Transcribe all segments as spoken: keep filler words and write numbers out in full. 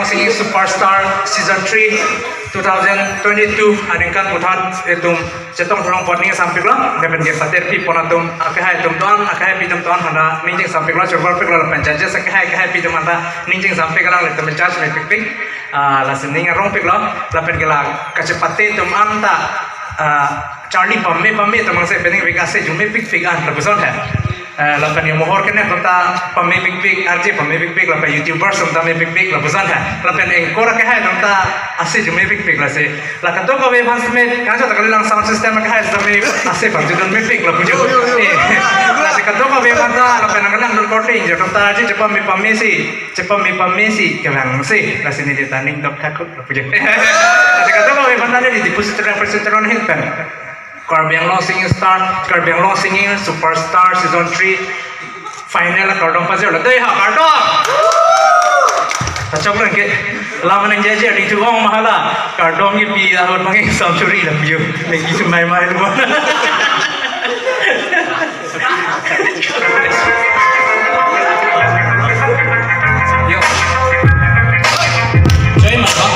Singing Superstar Season three two thousand twenty-two aningkan puthot itum chetong thurong pon ning sampiklo, lapen ke paterpi pon atum, akehai atum do-an, akehaipi atum do-an aphanta ning ching sampiklo, chorbar piklo, lapen judges akehai akehaipi atum aphanta ning ching sampik lang, latum judge mepikpik, ah, lasi ning arong piklo, lapen ke la kachepate atum anta, ah, charli pame pame atum angse pening pik ase arjume pikpik an lapuson he. Eh, lapen ke mohor kenek atum ta pame pikpik, R J pame pikpik, lapen YouTubers atum ta me pikpik lapuson he. Lapen anchor akehai atum ta ase arjume pikpik lasi. La kadokave aphan semet, kan jota kali lang sound system akehai atum ta me ase aphan judun mepik lapu jo. Eh, lasi kadokave aphanta, lapen nang kalang recording jo atum ta R J chepame pame si, chepame pame si kevang si. Lasi neli ta ning dok thakut lapu jo. Lasi kadokave aphanta neli Diphu City representative pen Karbi Anglong Singing Star, Karbi Anglong Singing Superstar Season three final kardom pajirlo. Dei ha, kardom. Tachok lang ke. Lam nang jaji ading thu ong ma hala. Kardom kipi ahut mangi samchuri lapu jo. Neli kisu mai mai lo. Yo. Joy ma ba.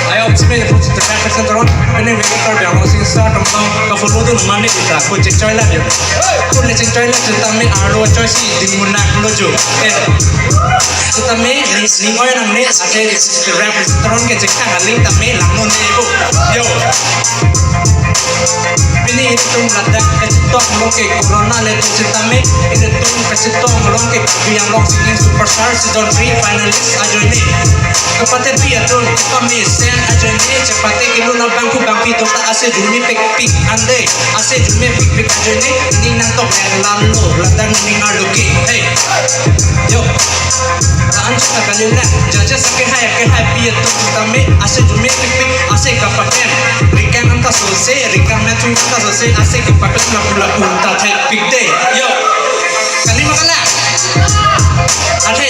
Ayo, simi put the representative on. Mene mene Karbi Anglong Singing Star atum ta ka follow dun mane kita. Ko chechoi la yo. Ko le chechoi la, sitame arlo choi si ding munak lo jo. Eh. Sitame ning, ning oi nangne ate representative ke chekang aling tame langnon ne ko. Yo. Pini itum ladak kachetong along ke corona le tu sitame, itum kachetong along ke Karbi Anglong Singing Superstar Season three finalist ajoine. Kapate pi atum, pamesen ajoine, chepate kelun abangphu bangphi atum ta ase arjume pikpik ande, ase arjume pikpik ajoine, ning nangtok leng lam lo, ladak ning arlo ke. Hey. Yo. La-an chot ta kali na, judges akehai akehaipi atum tame ase arjume pikpik, ase kapaklem. Rikang anta sose, rikang methung anta sose, ase kapaklem lapu lapu ta thekpik dei. Yo. Kali ma kali. Athe.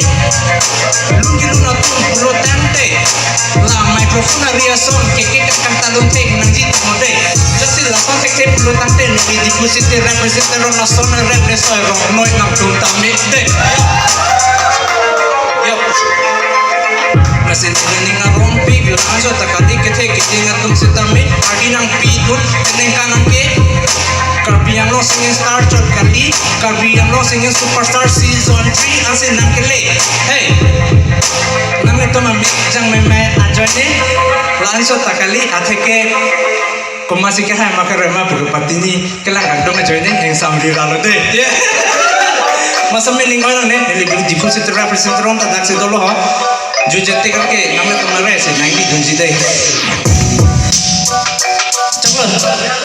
Lun kelun atum pulo tangte, la microphone ari ason keke kangkang ta lun thek nangji tamo dei. Just lason thekthe pulo tangte neli Diphu City representative lason rep le soi rok noi nangtum ta me dei. Yo. Lasi neli ning arongpik, la-an chot ta kali kethe keding atum sitame ardi nangpidun, ningkan nang ke Karbi Anglong Singing Star chot kali, Karbi Anglong Singing Superstar Season three ansi nangkele. Hey. Nanglitum amik jang meme ajoine, la-an chot ta kali, atheke komatsi kehai ma keroi ma pu ke patini kelang kangdong ajoine, eng samri ralo dei. Yeah. Masa me ning oi nangne, neli Diphu City representative atum ta daksi dolo ho. Jujete kake, nanglitum mare si nangbi dunji dei. Chaklo.